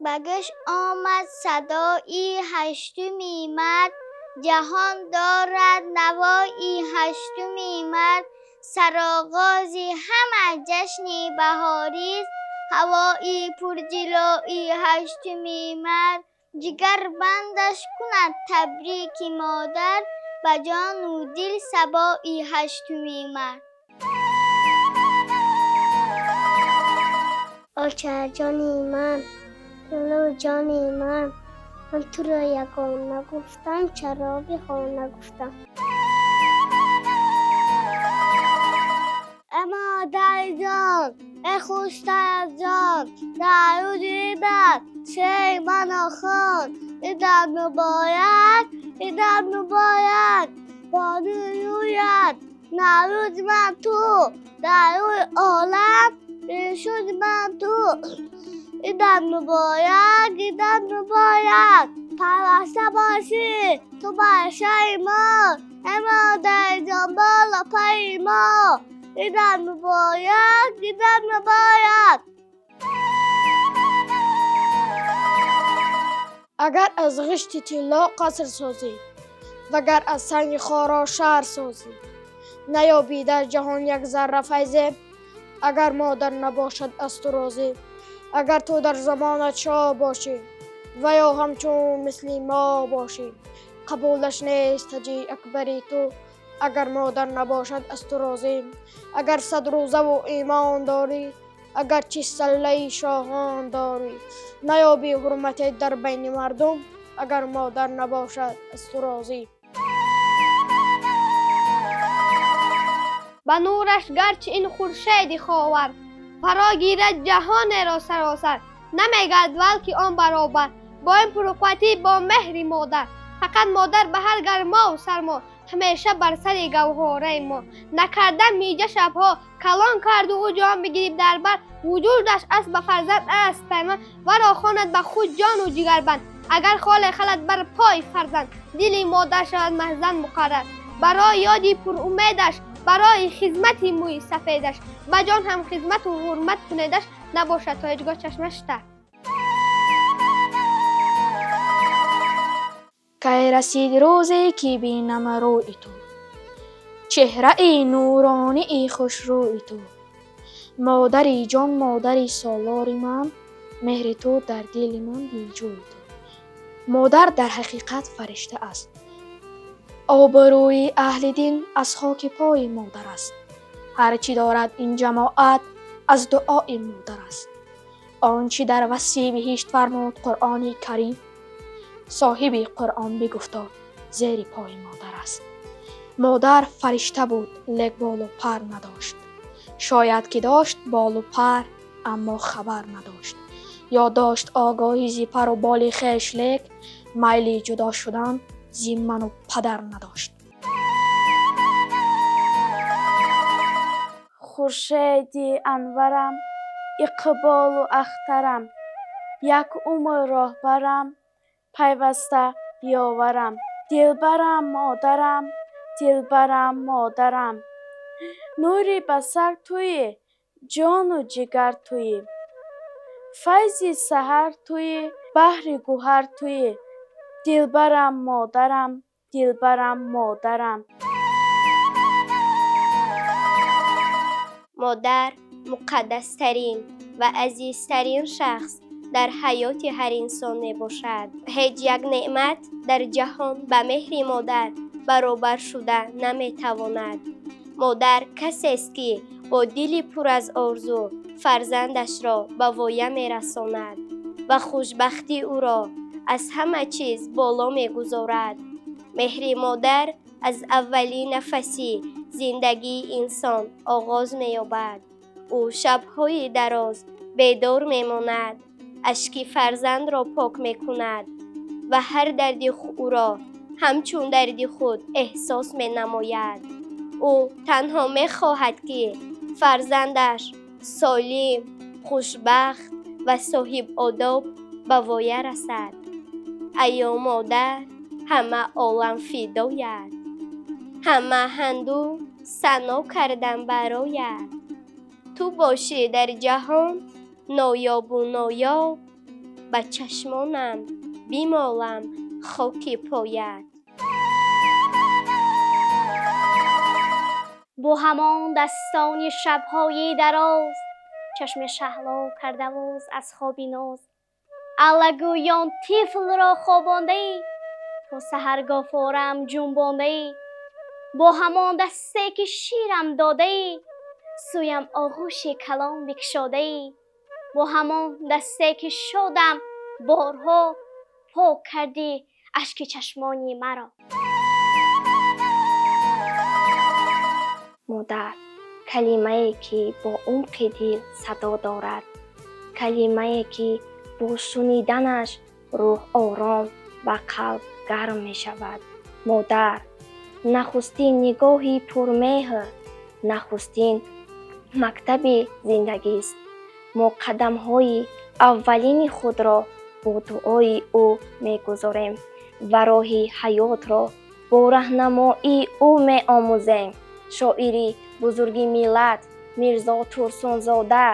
Ба гӯш омад садои ҳаштуми март, ҷаҳон дорад навои ҳаштуми март. Сароғози ҳама ҷашни баҳорист, ҳавои пурҷилои ҳаштуми март. Ҷигарбандаш кунад табрики модар, ба ҷону дил сабои ҳаштуми март. Очаҷони ман, лулуҷони ман, ман туро ягона гуфтам, чароғи хона гуфтам. Модарҷон, эй хуштарҷон, дар рӯзи бад шеъри маро хон. Идам муборак, идам муборак, бонуи рӯят, Наврӯзи ман ту, дар рӯи олам бешуди ман ту. Идам муборак, идам муборак, пайваста бошӣ ту бар шаҳри мо. Эй модарҷон, боло пайи мо. Идам муборак, идам муборак. Агар аз ғишти тилло қаср созӣ, вагар аз санги хоро шаҳр созӣ, наёбӣ дар ҷаҳон як зарра файзе, агар модар набошад аз ту розӣ. Агар ту дар замонат шоҳ бошӣ, ва ё ҳамчун мисли мо бошӣ, қабулаш нест таҷи акбари ту, агар модар набошад аз ту розӣ. Агар сад рӯзаву имон дорӣ, агар чи саллаи шоҳон дорӣ, наёбӣ ҳурмате дар байни мардум, агар модар набошад аз ту розӣ. Ба нураш гарчи ин хуршеди ховар фаро гирад ҷаҳонеро саросар, намегард балки он баробар бо ин пурқувватӣ, бо меҳри модар. Фақат модар ба ҳар гармову сармо ҳамеша бар сари гавҳораи мо. Накарда миҷа шабҳо калон карду ӯ ҷон бигириб дар бар, вуҷудаш аст ба фарзанд аст паймон, варо хонад ба худ ҷону ҷигарбанд. Агар холе халад бар пои фарзанд, дили модар шавад маҳзан муқаррар. Барои ёди пурумедаш, барои хизмати мӯи сафедаш, ба ҷон ҳам хизмату ҳурмат кунедаш, набошад то ҳеҷ гоҳ чашмаш тар. Кай расид рӯзе ки бинам рӯи ту, чеҳраи нуронии хушрӯи ту. Модари ҷон, модари солори ман, меҳри ту дар дили ман, дилҷӯи ту. Модар дар ҳақиқат фаришта аст. Обрӯи аҳли дин аз хоки пои модар аст. Ҳар чӣ дорад ин ҷамоат аз дуои модар аст. Он чӣ дар васфи биҳишт фармуд Қуръони Карим, соҳиби Қуръон бигуфто зери пои модар аст. Модар фаришта буд, лек болу пар надошт. Шояд ки дошт болу пар, аммо хабар надошт. Ё дошт огоҳӣ зи пару боли хеш, лек майли ҷудо шудан зи ману падар надошт. Хуршеди анварам, иқболу ахтарам, як умр роҳбарам, пайваста ёварам. Дилбарам модарам, дилбарам модарам. Нури басар туӣ, ҷону ҷигар туӣ. Файзи саҳар туӣ, баҳри гуҳар туӣ. Дилбарам модарам, дилбарам модарам. Модар муқаддастарин ва азизтарин шахс дар ҳаёти ҳар инсон мебошад. Ҳеҷ як неъмат дар ҷаҳон ба меҳри модар баробар шуда наметавонад. Модар касест ки бо дили пур аз орзу фарзандашро ба воя мерасонад ва хушбахтии ӯро аз ҳама чиз боло мегузорад. Меҳри модар аз аввалин нафаси зиндагии инсон оғоз меёбад. Ӯ шабҳои дароз бедор мемонад, ашки фарзандро пок мекунад ва ҳар дарди ӯро ҳамчун дарди худ эҳсос менамояд. Ӯ танҳо мехоҳад ки фарзандаш солим, хушбахт ва соҳибодоб ба воя расад. Айё модар, ҳама олам фидояд, ҳама ҳанду сано кардан барояд. Ту бошӣ дар ҷаҳон ноёбу ноёб, Ба чашмонам бимолам хоки поят. Бо ҳамон дастони шабҳои дароз, чашми шаҳло кардавоз аз хоби ноз, аллагӯён тифлро хобондаӣ, то саҳаргоҳ форам ҷунбондаӣ. Бо ҳамон дасте ки ширам додаӣ, сӯям оғӯши калон бикшодаӣ. Бо ҳамон дасте ки шодам борҳо, пок кардӣ ашки чашмони маро. Модар калимае ки бо умқи дил садо дорад, калимае ки бо шуниданаш рӯҳ ором ва қалб гарм мешавад. Модар нахустин нигоҳи пурмеҳр, нахустин мактаби зиндагист. Мо қадамҳои аввалини худро бо дуои ӯ мегузорем ва роҳи ҳаётро бо раҳнамоии ӯ меомӯзем. Шоири бузурги миллат Мирзо Турсунзода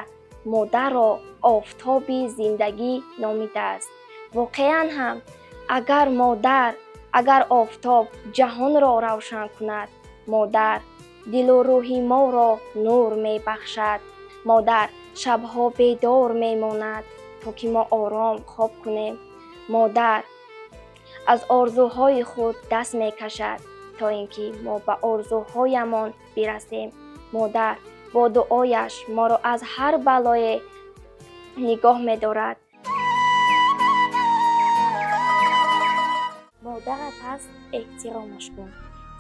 модарро офтоби зиндагӣ номидааст. Воқеан ҳам агар модар, агар офтоб ҷаҳонро равшан кунад, модар дилу рӯҳи моро нур мебахшад. Модар шабҳо бедор мемонад, то ки мо ором хоб кунем. Модар аз орзуҳои худ даст мекашад, то ин ки мо ба орзуҳоямон бирасем. Модар бо дуояш моро аз ҳар балое нигоҳ медорад. Модарат ҳаст, эҳтиромаш кун,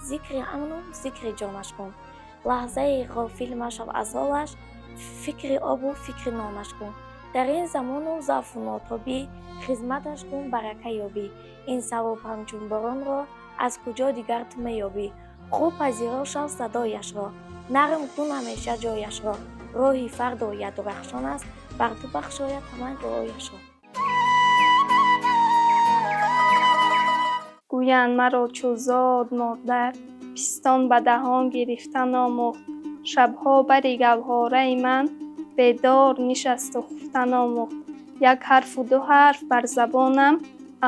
зикри амну зикри ҷонаш кун. Лаҳзаи ғофил машав аз ҳолаш, фикри обу фикри нонаш кун. Дар ин замону заъфу нотобӣ хизматаш кун, барака ёбӣ. Ин савоб ҳамчун боронро аз куҷо дигар ту меёбӣ. Хуб пазиро шав садояшро, нарм кун ҳамеша ҷояшро. Роҳи фардо ядурахшон аст, бар ту бахшояд ҳама дуояшро. Гӯянд маро чу зод модар, пистон ба даҳон гирифтан омӯхт. Шабҳо бари гавҳораи ман бедор нишасту хуфтан омӯхт. Як ҳарфу ду ҳарф бар забонам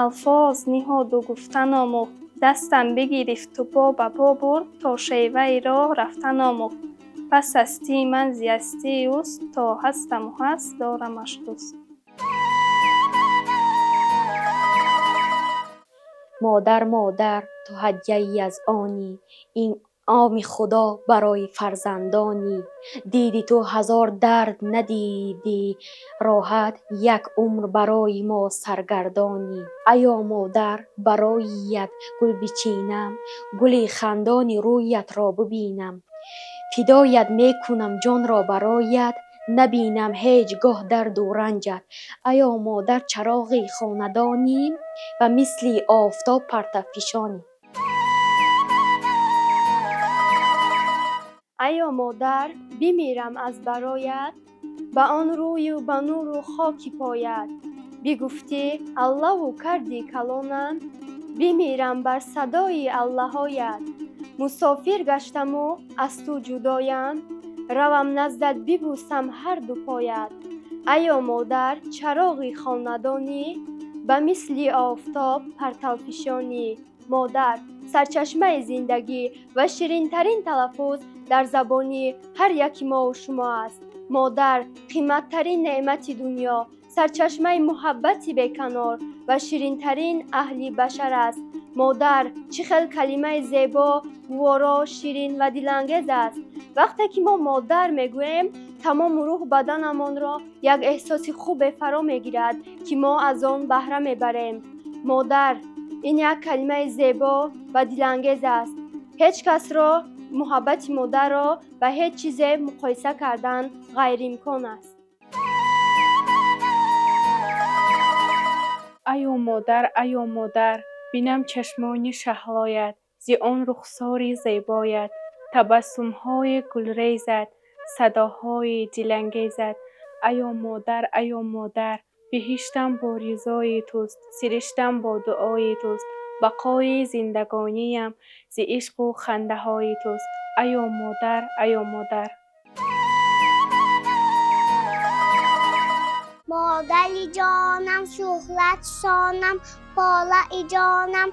алфоз ниҳоду гуфтан омӯхт. Дастам бигирифту по ба по бурд, то шеваи роҳ рафтан омӯхт. Пас ҳастии ман зи ҳастии ӯст, то ҳастаму ҳаст дорамаш дӯст. Модар, модар, ту ҳадяи аз онӣ, ин оми Худо барои фарзандонӣ. Диди ту ҳазор дард надидӣ, роҳат як умр барои мо саргардонӣ. Аё модар, бароият гул бичинам, гули хандони рӯятро бибинам. Фидоят мекунам ҷонро бароят, набинам ҳеҷ гоҳ дарду ранҷат. Аё модар, чароғи хонадонӣ ва мисли офтоб партавфишонӣ. Аё модар, бимирам аз бароят, ба он рӯю ба нуру хоки поят. Бигуфтӣ аллаву карди калонам, бимирам бар садои аллаҳоят. Мусофир гаштаму аз ту ҷудоям, равам наздат бибӯсам ҳар ду поят. Аё модар, чароғи хонадонӣ, ба мисли офтоб партавфишонӣ. Модар сарчашмаи зиндагӣ ва ширинтарин талаффуз дар забони ҳар яки мову шумо аст. Модар қиматтарин неъмати дунё, сарчашмаи муҳаббати беканор ва ширинтарин аҳли башар аст. Модар чӣ хел калимаи зебо, гуворо, ширин ва дилангез аст. Вақте ки мо модар мегӯем, тамому рӯҳ баданамонро як эҳсоси хубе фаро мегирад, ки мо аз он баҳра мебарем. Модар ин як калимаи зебо ва дилангез аст. Ҳеҷ касро муҳаббати модарро ба ҳеҷ чизе муқоиса кардан ғайриимкон аст. Аё модар, аё модар, бинам чашмони шаҳлоят, зи он рухсори зебоят, табассумҳои гулрезат, садоҳои дилангезат. Аё модар, аё модар, биҳиштам бо ризои туст, сириштам бо дуои туст, бақои зиндагониям зи ишқу хандаҳои туст. Аё модар, аё модар. Модари ҷонам, шӯҳрат шонам, болаи ҷонам,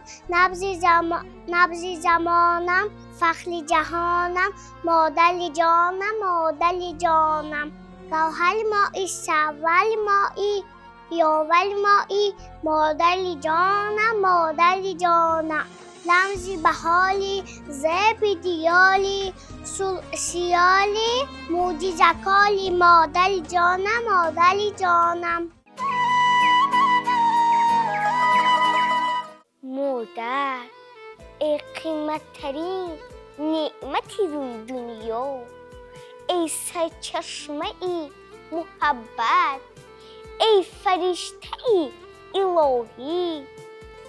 набзи замонам, фахри ҷаҳонам, модари ҷонам, модари ҷонам. Гавҳари мои, саввали мои, ёвари мои, модари ҷонам, модари ҷонам. Рамзи баҳори, зеби диёри, сиёли, мӯъҷизакори, модари ҷонам, модари ҷонам. Модар, эй қиматтарин неъмати рӯи дунё, эй сарчашмаи муҳаббат, эй фариштаи илоҳӣ,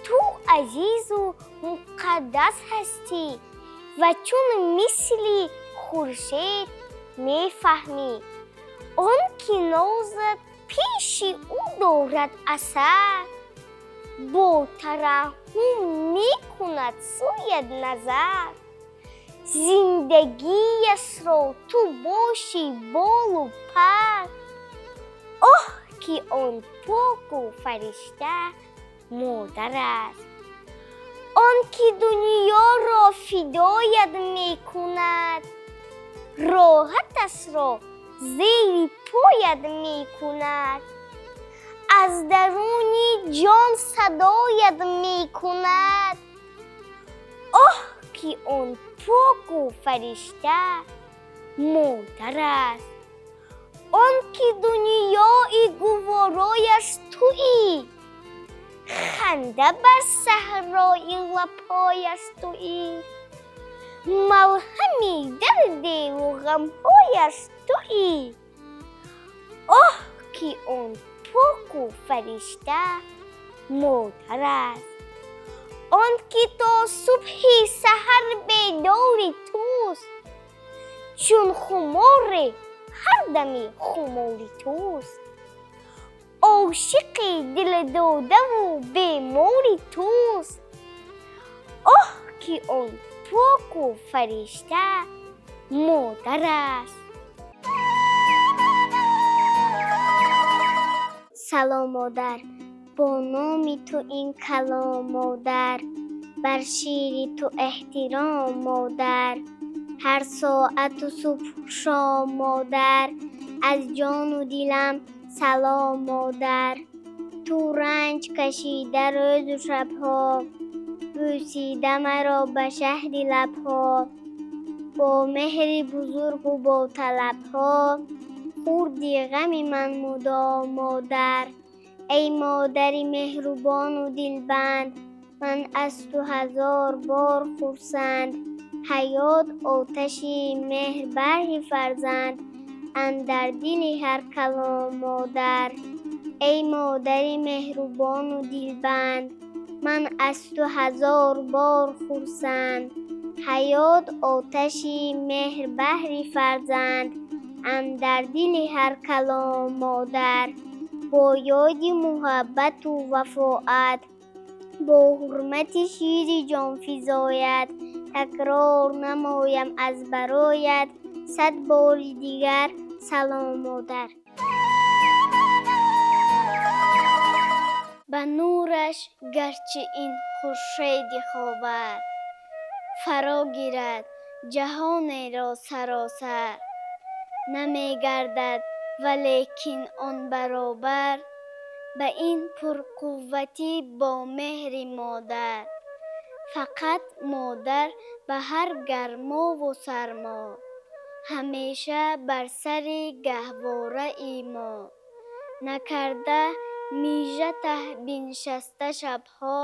ту азизу муқаддас ҳастӣ ва чун мисли хуршед мефаҳмӣ. Он ки нозат пеши ӯ дорад асар, бо тараҳҳум мекунад сӯят назар. Зиндагиашро ту бошӣ болу пар, оҳ ки он поку фаришта модар аст. Он ки дунёро фидоят мекунад, роҳаташро зери поят мекунад, аз даруни ҷон садоят мекунад. Оҳ ки он поку фаришта модар аст. Он ки дунёи гуворояш туӣ, ханда бар саҳрои лабҳояш туӣ, малҳами дардеву ғамҳояш туӣ. Оҳ ки он поку фаришта модар аст. Он ки то субҳи саҳар бедори туст, чун хуморе ҳар дами хумори туст, ошиқи дилдодаву бемори туст. Оҳ ки он поку фаришта модар аст. Салом, модар, бо номи ту ин калом, модар, бар шири ту эҳтиром, модар, ҳар соату субҳу шом, модар, аз ҷону дилам салом, модар. Ту ранҷ кашида рӯзу шабҳо, бӯсида маро ба шаҳди лабҳо, бо меҳри бузургу бо талабҳо, хурди ғами ман мудом, модар. Эй модари меҳрубону дилбанд, ман аз ту ҳазор бор хурсанд. Ҳаёт оташи меҳр барҳи фарзанд, андар дили ҳар калом, модар. Эй модари меҳрубону дилбанд, ман аз ту ҳазор бор хурсанд. Ҳаёт оташи меҳр баҳри фарзанд, андар дили ҳар калом, модар. Бо ёди муҳаббату вафоат, бо ҳурмати шири ҷонфизоят, такрор намоям аз бароят сад бори дигар салом, модар. Ба нураш гарчи ин хуршеди ховар фаро гирад ҷаҳонеро саросар, намегардад валекин он баробар ба ин пурқувватӣ бо меҳри модар. Фақат модар ба ҳар гармову сармо, ҳамеша бар сари гаҳвораи мо. Накарда мижа таҳ биншаста шабҳо,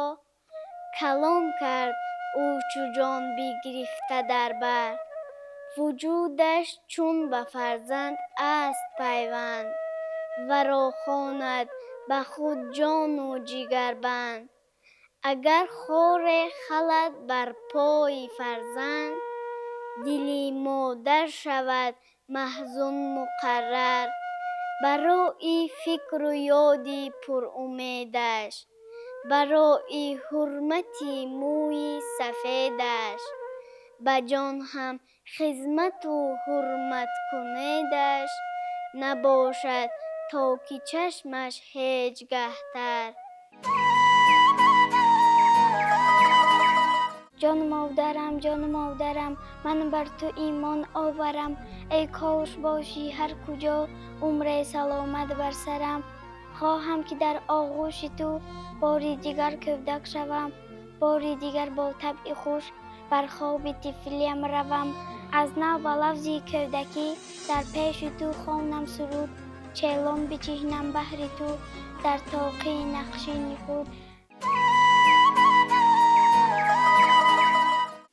калон кард ӯ чу ҷон бигирифта дар бар. Вуҷудаш чун ба фарзанд аст пайванд, варо хонад ба худ ҷону ҷигарбанд. Агар хоре халад бар пои фарзанд, дили модар шавад маҳзун муқаррар. Барои фикру ёди пурумедаш, барои ҳурмати мӯи сафедаш, ба ҷон ҳам хизмату ҳурмат кунедаш, набошад То ки чашмаш ҳеҷ гаҳ тар. Ҷон модарам, ҷон модарам, ман бар ту имон оварам. Эй кош бошӣ ҳар куҷо, умре саломат бар сарам. Хоҳам ки дар оғӯши ту бори дигар кӯдак шавам, бори дигар бо табъи хуш бар хоби тифлиям равам. Аз нав ба лафзи кӯдакӣ дар пеши ту хонам суруд, челон бичиҳнам баҳри ту дар тоқи нақшини худ.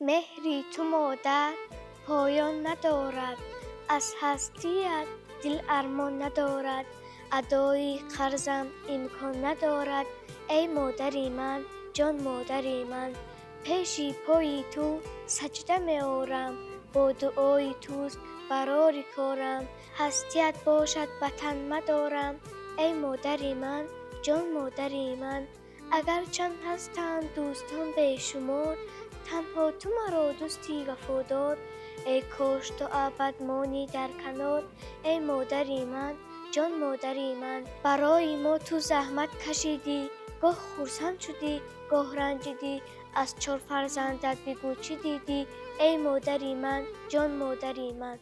Меҳри ту модар поён надорад, аз ҳастият дил армон надорад, адои қарзам имкон надорад. Эй модари ман, ҷон модари ман, пеши пои ту саҷда меорам, бо дуои туст барори корам. Ҳастият бошад ба тан мадорам. Эй модари ман, ҷон модари ман, агарчанд ҳастанд дӯстон бешумор, танҳо ту маро дӯсти вафодор. Эй кош ту абад монӣ дар канор. Эй модари ман, ҷон модари ман, барои мо ту заҳмат кашидӣ, гоҳ хурсанд шудӣ, гоҳ ранҷидӣ. Аз чор фарзандат бигӯ чӣ дидӣ. Эй модари ман, ҷон модари ман.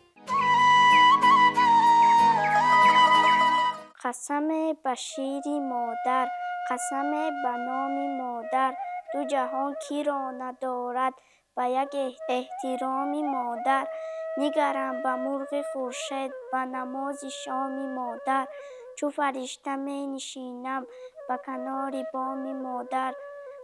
Қасаме ба шири модар, қасаме ба номи модар, ду ҷаҳон киро надорад ба як эҳтироми модар. Нигарам ба мурғи хуршед, ба намози шоми модар, чу фаришта менишинам ба канори боми модар.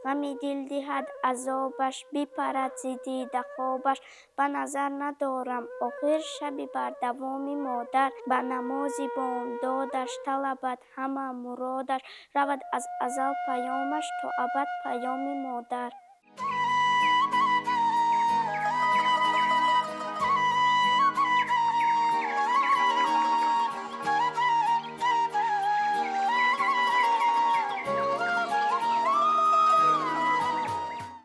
Ғами дил диҳад азобаш, бипарад зи дида хобаш, ба назар надорам охир шаби бардавоми модар. Ба намози бомдодаш талабад ҳама муродаш, равад аз азал паёмаш то абад паёми модар.